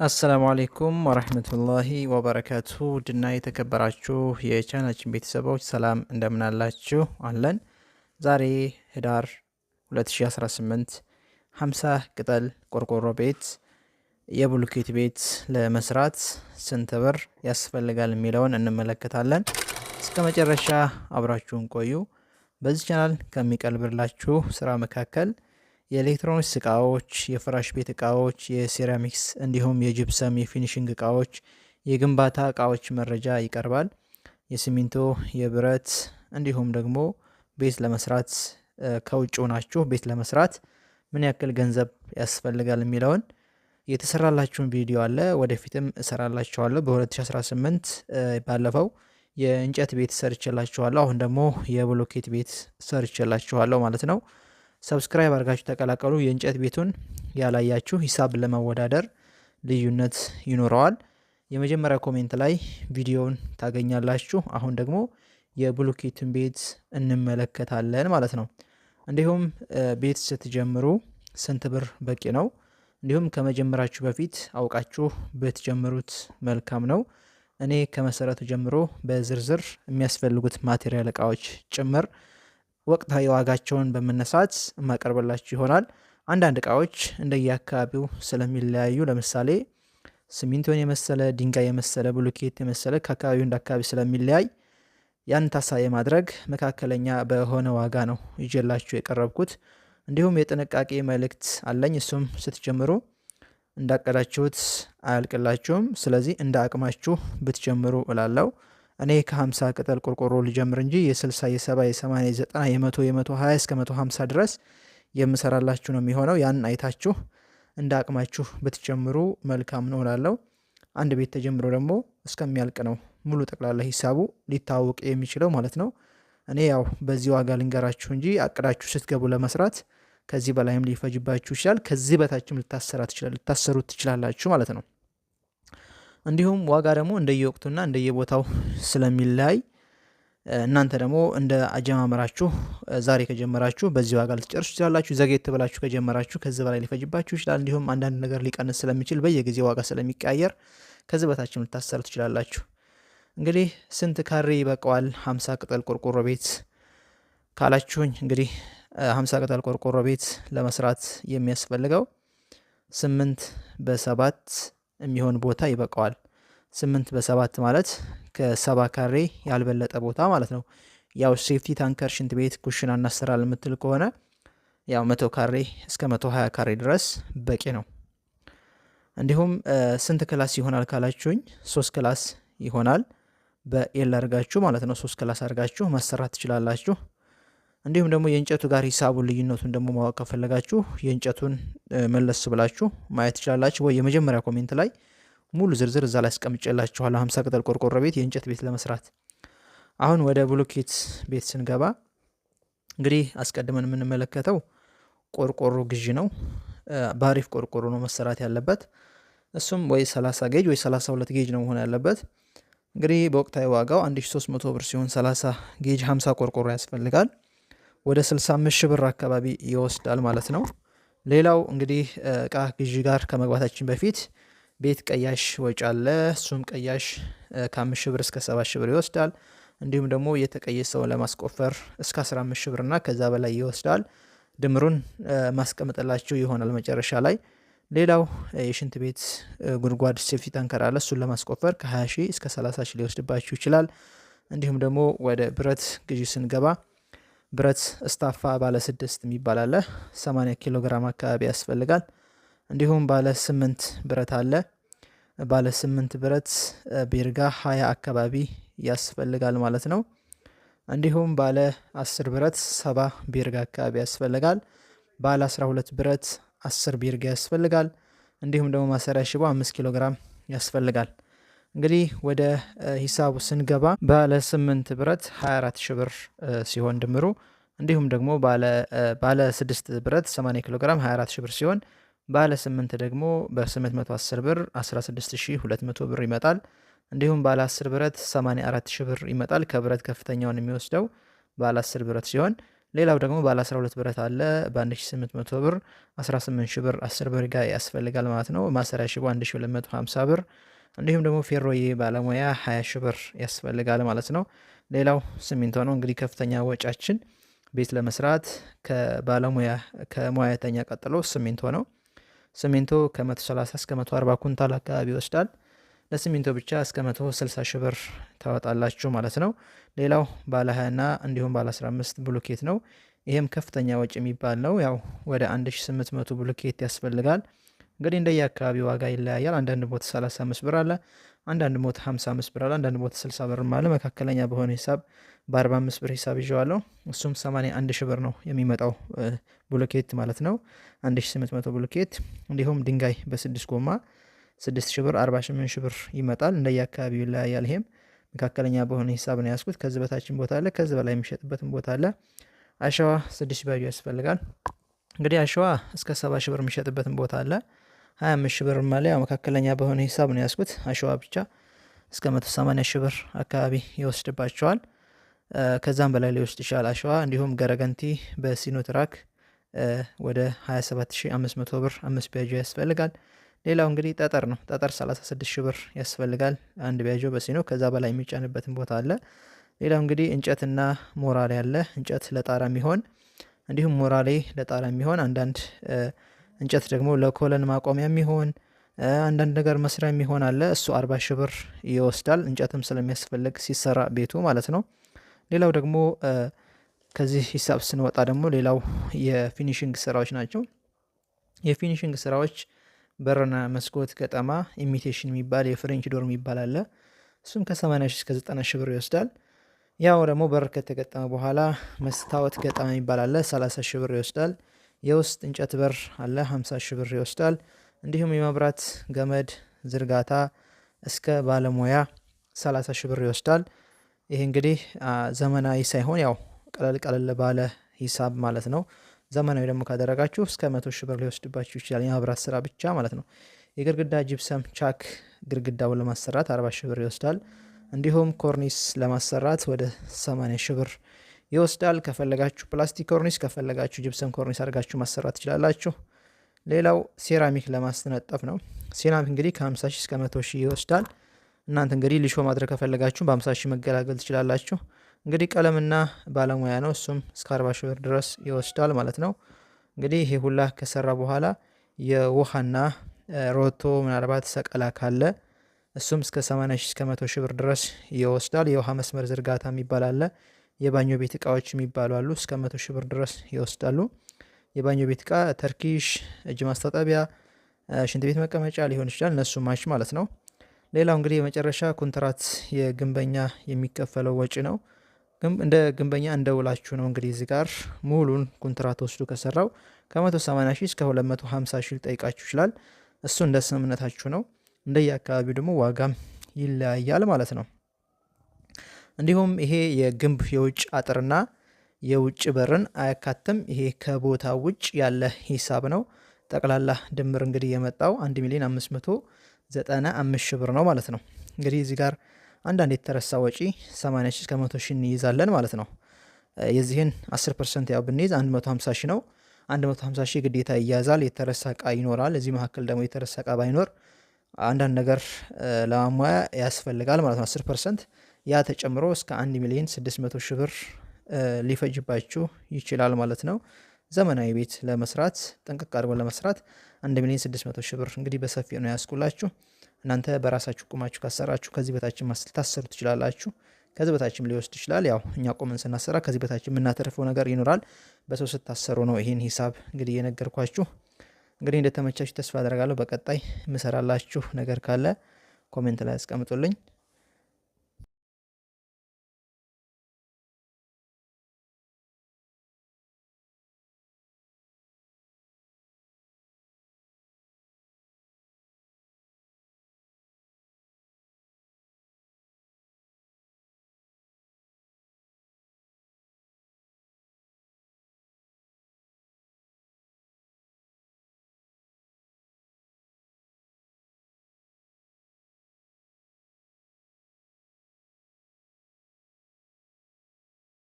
السلام عليكم ورحمة الله وبركاته። ውድና የተከበራችሁ የቻናላችን ቤተሰቦች ሰላም እንደምናላችሁ አለን። ዛሬ ህዳር 2018 50 ቅጠል ቆርቆሮ ቤት የብሎኬት ቤት ለመስራት ስንት ብር ያስፈልጋል የሚለውን እንመለከታለን። እስከ መጨረሻ አብራችሁን ቆዩ። በዚህ ቻናል ከሚቀርብላችሁ ስራ መካከል የኤሌክትሮኒክስ እቃዎች፣ የፍራሽ ቤት እቃዎች፣ የሴራሚክስ እንዲሁም የጅፕሰም የ finishing እቃዎች፣ የግንባታ እቃዎች መረጃ ይቀርባል። የሲሚንቶ፣ የብረት እንዲሁም ደግሞ ቤት ለመስራት ከውጭ ሆናችሁ ቤት ለመስራት ምን ያክል ገንዘብ ያስፈልጋል የሚለውን የተሰራላችሁን ቪዲዮ አለ። ወደፊትም እሰራላችኋለሁ። በ2018 ባለፈው የእንጨት ቤት ሰርቼላችኋለሁ። አሁን ደግሞ የብሎኬት ቤት ሰርቼላችኋለሁ ማለት ነው። Subscribe አድርጋችሁ ተቀላቀሉ። የእንጨት ቤቱን ያላያችሁ ሂሳብ ለመወዳደር ልዩነት ይኖረዋል። የመጀመሪያ comment ላይ ቪዲዮውን ታገኛላችሁ። አሁን ደግሞ የብሎኬቱን ቤት እንመለከታለን ማለት ነው። እንዲሁም ቤት ስትጀምሩ ስንት ብር በቂ ነው? እንዲሁም ከመጀመራችሁ በፊት አውቃችሁ ብትጀምሩት መልካም ነው። እኔ ከመሰረቱ ጀምሮ በዝርዝር የሚያስፈልጉት material እቃዎች ጭምር ወቅታዊ ዋጋቸውን በመነሳት የማቀርብላችሁ ይሆናል። አንዳንድ እቃዎች እንደየአካባቢው ስለሚለያዩ ለምሳሌ ሲሚንቶን የመሰለ፣ ድንጋይ የመሰለ፣ ብሎኬት የመሰለ ከአካባቢው እንደ አካባቢ ስለሚለያይ ያን ታሳቢ ማድረግ መካከለኛ በሆነ ዋጋ ነው ይዤላችሁ የቀረብኩት። እንዲሁም የጥንቃቄ መልእክት አለኝ። እሱም ስትጀምሩ እንዳቀዳችሁት አያልቅላችሁም። ስለዚህ እንደ አቅማችሁ ብትጀምሩ እላለሁ። እኔ ከ50 ቅጠል ቆርቆሮ ልጀምር እንጂ የ60፣ የ70፣ የ80፣ የ90፣ የ100፣ የ120 እስከ 150 ድረስ የምሰራላችሁ ነው የሚሆነው። ያን አይታችሁ እንደ አቅማችሁ ብትጀምሩ መልካም ነው እላለሁ። አንድ ቤት ተጀምሮ ደግሞ እስከሚያልቅ ነው ሙሉ ጠቅላላ ሂሳቡ ሊታወቅ የሚችለው ማለት ነው። እኔ ያው በዚህ ዋጋ ልንገራችሁ እንጂ አቅዳችሁ ስትገቡ ለመስራት ከዚህ በላይም ሊፈጅባችሁ ይችላል። ከዚህ በታችም ልታሰሩት ትችላላችሁ ማለት ነው። እንዲሁም ዋጋ ደግሞ እንደየወቅቱና እንደየቦታው ስለሚለያይ እናንተ ደግሞ እንደ አጀማመራችሁ ዛሬ ከጀመራችሁ በዚህ ዋጋ ልትጨርሱ ትችላላችሁ። ዘግየት ብላችሁ ከጀመራችሁ ከዚህ በላይ ሊፈጅባችሁ ይችላል። እንዲሁም አንዳንድ ነገር ሊቀንስ ስለሚችል በየጊዜው ዋጋ ስለሚቀያየር ከዚህ በታችም ልታሰሩ ትችላላችሁ። እንግዲህ ስንት ካሬ ይበቃዋል 50 ቅጠል ቆርቆሮ ቤት ካላችሁኝ፣ እንግዲህ 50 ቅጠል ቆርቆሮ ቤት ለመስራት የሚያስፈልገው 8 በ7 የሚሆን ቦታ ይበቃዋል። 8 በ7 ማለት ከ70 ካሬ ያልበለጠ ቦታ ማለት ነው። ያው safety tanker፣ ሽንት ቤት፣ ኩሽና እናሰራለን የምትል ከሆነ ያው 100 ካሬ እስከ 120 ካሬ ድረስ በቂ ነው። እንዲሁም ስንት class ይሆናል ካላችሁኝ፣ ሶስት class ይሆናል። በ L አድርጋችሁ ማለት ነው። ሶስት class አድርጋችሁ ማሰራት ትችላላችሁ። እንዲሁም ደግሞ የእንጨቱ ጋር ሂሳቡን ልዩነቱን ደግሞ ማወቅ ከፈለጋችሁ የእንጨቱን መለስ ብላችሁ ማየት ትችላላችሁ። ወይ የመጀመሪያ comment ላይ ሙሉ ዝርዝር እዛ ላይ አስቀምጬላችኋለሁ። 50 ቅጠል ቆርቆሮ ቤት የእንጨት ቤት ለመስራት። አሁን ወደ ብሎኬት ቤት ስንገባ እንግዲህ አስቀድመን የምንመለከተው ቆርቆሮ ግዢ ነው። በአሪፍ ቆርቆሮ ነው መሰራት ያለበት። እሱም ወይ 30 gauge ወይ 32 gauge ነው መሆን ያለበት። እንግዲህ በወቅታዊ ዋጋው 1300 ብር ሲሆን 30 gauge 50 ቆርቆሮ ያስፈልጋል። ወደ 65 ሺህ ብር አካባቢ ይወስዳል ማለት ነው። ሌላው እንግዲህ እቃ ግዢ ጋር ከመግባታችን በፊት ቤት ቀያሽ ወጪ አለ። እሱም ቀያሽ ከ5 ሺህ ብር እስከ 7 ሺህ ብር ይወስዳል። እንዲሁም ደግሞ የተቀየሰውን ለማስቆፈር እስከ 15 ሺህ ብር እና ከዛ በላይ ይወስዳል። ድምሩን ማስቀመጥላችሁ ይሆናል መጨረሻ ላይ። ሌላው የሽንት ቤት ጉድጓድ safety tanker አለ። እሱን ለማስቆፈር ከ20 ሺህ እስከ 30 ሺህ ሊወስድባችሁ ይችላል። እንዲሁም ደግሞ ወደ ብረት ግዢ ስንገባ ብረት እስታፋ ባለ 6 የሚባል አለ። 80 ኪሎ ግራም አካባቢ ያስፈልጋል። እንዲሁም ባለ 8 ብረት አለ። ባለ 8 ብረት ቤርጋ 20 አካባቢ ያስፈልጋል ማለት ነው። እንዲሁም ባለ 10 ብረት 70 ቤርጋ አካባቢ ያስፈልጋል። ባለ 12 ብረት 10 ቤርጋ ያስፈልጋል። እንዲሁም ደግሞ ማሰሪያ ሽቦ 5 ኪሎ ግራም ያስፈልጋል። እንግዲህ ወደ ሂሳቡ ስንገባ ባለ 8 ብረት 24 ሺህ ብር ሲሆን ድምሩ፣ እንዲሁም ደግሞ ባለ 6 ብረት 80 ኪሎ ግራም 24 ሺህ ብር ሲሆን ባለ 8 ደግሞ በ810 ብር 16200 ብር ይመጣል። እንዲሁም ባለ 10 ብረት 84 ሺህ ብር ይመጣል። ከብረት ከፍተኛውን የሚወስደው ባለ 10 ብረት ሲሆን ሌላው ደግሞ ባለ 12 ብረት አለ በ1800 ብር 18 ሺህ ብር 10 ብር ጋር ያስፈልጋል ማለት ነው። ማሰሪያ ሽቦ 1250 ብር፣ እንዲሁም ደግሞ ፌሮዬ ባለሙያ 20 ሺህ ብር ያስፈልጋል ማለት ነው። ሌላው ሲሚንቶ ነው። እንግዲህ ከፍተኛ ወጫችን ቤት ለመስራት ከባለሙያ ከሙያተኛ ቀጥሎ ሲሚንቶ ነው። ሲሚንቶ ከ130 እስከ 140 ኩንታል አካባቢ ይወስዳል። ለሲሚንቶ ብቻ እስከ 160 ሺህ ብር ታወጣላችሁ ማለት ነው። ሌላው ባለ 20 እና እንዲሁም ባለ 15 ብሎኬት ነው። ይሄም ከፍተኛ ወጪ የሚባል ነው። ያው ወደ 1800 ብሎኬት ያስፈልጋል። እንግዲህ እንደየ አካባቢ ዋጋ ይለያያል። አንዳንድ ቦታ 35 ብር አለ፣ አንዳንድ ቦታ 55 ብር አለ፣ አንዳንድ ቦታ 60 ብር አለ። መካከለኛ በሆነ ሂሳብ በ45 ብር ሂሳብ ይዤዋለሁ። እሱም 81 ሺህ ብር ነው የሚመጣው ብሎኬት ማለት ነው። 1800 ብሎኬት። እንዲሁም ድንጋይ በስድስት ጎማ 6 ሺህ ብር 48 ሺህ ብር ይመጣል። እንደየ አካባቢው ይለያያል። ይሄም መካከለኛ በሆነ ሂሳብ ነው ያዝኩት። ከዚህ በታችን ቦታ አለ፣ ከዚህ በላይ የሚሸጥበትም ቦታ አለ። አሸዋ 6 ባጆ ያስፈልጋል። እንግዲህ አሸዋ እስከ 70 ሺህ ብር የሚሸጥበትም ቦታ አለ። 25 ሺህ ብር አለ። ያው መካከለኛ በሆነ ሂሳብ ነው ያዝኩት። አሸዋ ብቻ እስከ 180 ሺህ ብር አካባቢ ይወስድባቸዋል። ከዛም በላይ ሊወስድ ይችላል አሸዋ። እንዲሁም ገረገንቲ በሲኖትራክ ወደ 27500 ብር 5 ቢያጆ ያስፈልጋል። ሌላው እንግዲህ ጠጠር ነው። ጠጠር 36 ሺህ ብር ያስፈልጋል አንድ ቢያጆ በሲኖ፣ ከዛ በላይ የሚጫንበትን ቦታ አለ። ሌላው እንግዲህ እንጨትና ሞራሌ አለ። እንጨት ለጣራ የሚሆን እንዲሁም ሞራሌ ለጣራ የሚሆን፣ አንዳንድ እንጨት ደግሞ ለ column ማቆሚያ የሚሆን፣ አንዳንድ ነገር መስሪያ የሚሆን አለ። እሱ 40 ሺህ ብር ይወስዳል። እንጨትም ስለሚያስፈልግ ሲሰራ ቤቱ ማለት ነው። ሌላው ደግሞ ከዚህ ሂሳብ ስንወጣ ደግሞ ሌላው የ finishing ስራዎች ናቸው። የ finishing ስራዎች በርና መስኮት ገጠማ imitation የሚባል የ French door የሚባል አለ። እሱም ከ80 ሺህ እስከ 90 ሺህ ብር ይወስዳል። ያው ደግሞ በር ከተገጠመ በኋላ መስታወት ገጠማ የሚባል አለ፣ 30 ሺህ ብር ይወስዳል። የውስጥ እንጨት በር አለ፣ 50 ሺህ ብር ይወስዳል። እንዲሁም የመብራት ገመድ ዝርጋታ እስከ ባለሙያ 30 ሺህ ብር ይወስዳል። ይሄ እንግዲህ ዘመናዊ ሳይሆን ያው ቀለል ቀለል ባለ ሂሳብ ማለት ነው። ዘመናዊ ደግሞ ካደረጋችሁ እስከ 100 ሺህ ብር ሊወስድባችሁ ይችላል፣ የመብራት ስራ ብቻ ማለት ነው። የግድግዳ ጂፕሰም ቻክ ግድግዳውን ለማሰራት 40 ሺህ ብር ይወስዳል። እንዲሁም ኮርኒስ ለማሰራት ወደ 80 ሺህ ብር ይወስዳል። ከፈለጋችሁ ፕላስቲክ ኮርኒስ፣ ከፈለጋችሁ ጂፕሰም ኮርኒስ አድርጋችሁ ማሰራት ትችላላችሁ። ሌላው ሴራሚክ ለማስነጠፍ ነው። ሴራሚክ እንግዲህ ከ50 ሺህ እስከ 100 ሺህ ይወስዳል። እናንተ እንግዲህ ሊሾ ማድረግ ከፈለጋችሁ በ50 ሺህ መገላገል ትችላላችሁ። እንግዲህ ቀለምና ባለሙያ ነው። እሱም እስከ 40 ሺህ ብር ድረስ ይወስዳል ማለት ነው። እንግዲህ ይሄ ሁላ ከሰራ በኋላ የውሃና ሮቶ ምናልባት ሰቀላ ካለ እሱም እስከ 80 ሺህ እስከ 100 ሺህ ብር ድረስ ይወስዳል። የውሃ መስመር ዝርጋታ የሚባል አለ። የባኞ ቤት እቃዎች የሚባሉ አሉ። እስከ 100 ሺህ ብር ድረስ ይወስዳሉ። የባኞ ቤት እቃ Turkish፣ እጅ ማስታጠቢያ፣ ሽንት ቤት መቀመጫ ሊሆን ይችላል። እነሱ match ማለት ነው። ሌላው እንግዲህ የመጨረሻ ኮንትራት የግንበኛ የሚከፈለው ወጪ ነው። እንደ ግንበኛ እንደ ውላችሁ ነው። እንግዲህ እዚህ ጋር ሙሉን ኮንትራት ወስዶ ከሰራው ከ180 ሺህ እስከ 250 ሺህ ሊጠይቃችሁ ይችላል። እሱ እንደ ስምምነታችሁ ነው። እንደየ አካባቢው ደግሞ ዋጋም ይለያያል ማለት ነው። እንዲሁም ይሄ የግንብ የውጭ አጥርና የውጭ በርን አያካትም። ይሄ ከቦታ ውጭ ያለ ሂሳብ ነው። ጠቅላላ ድምር እንግዲህ የመጣው 1 ሚሊዮን 595 ሺህ ብር ነው ማለት ነው። እንግዲህ እዚህ ጋር አንዳንድ የተረሳ ወጪ 80 ሺህ እስከ 100 ሺህ እንይዛለን ማለት ነው። የዚህን 10% ያው ብንይዝ 150 ሺህ ነው። 150 ሺህ ግዴታ ይያዛል። የተረሳ እቃ ይኖራል። እዚህ መካከል ደግሞ የተረሳ እቃ ባይኖር አንዳንድ ነገር ለማሟያ ያስፈልጋል ማለት ነው። 10% ያ ተጨምሮ እስከ 1 ሚሊዮን 600 ሺህ ብር ሊፈጅባችሁ ይችላል ማለት ነው። ዘመናዊ ቤት ለመስራት፣ ጥንቅቅ አድርጎ ለመስራት 1 ሚሊዮን 600 ሺህ ብር እንግዲህ በሰፊው ነው ያስኩላችሁ። እናንተ በራሳችሁ ቁማችሁ ካሰራችሁ ከዚህ በታችም ልታሰሩ ትችላላችሁ። ከዚህ በታችም ሊወስድ ይችላል። ያው እኛ ቆመን ስናሰራ ከዚህ በታችም የምናተርፈው ነገር ይኖራል። በሰው ስታሰሩ ነው ይህን ሂሳብ እንግዲህ የነገርኳችሁ። እንግዲህ እንደተመቻችሁ ተስፋ አደርጋለሁ። በቀጣይ የምሰራላችሁ ነገር ካለ comment ላይ አስቀምጡልኝ።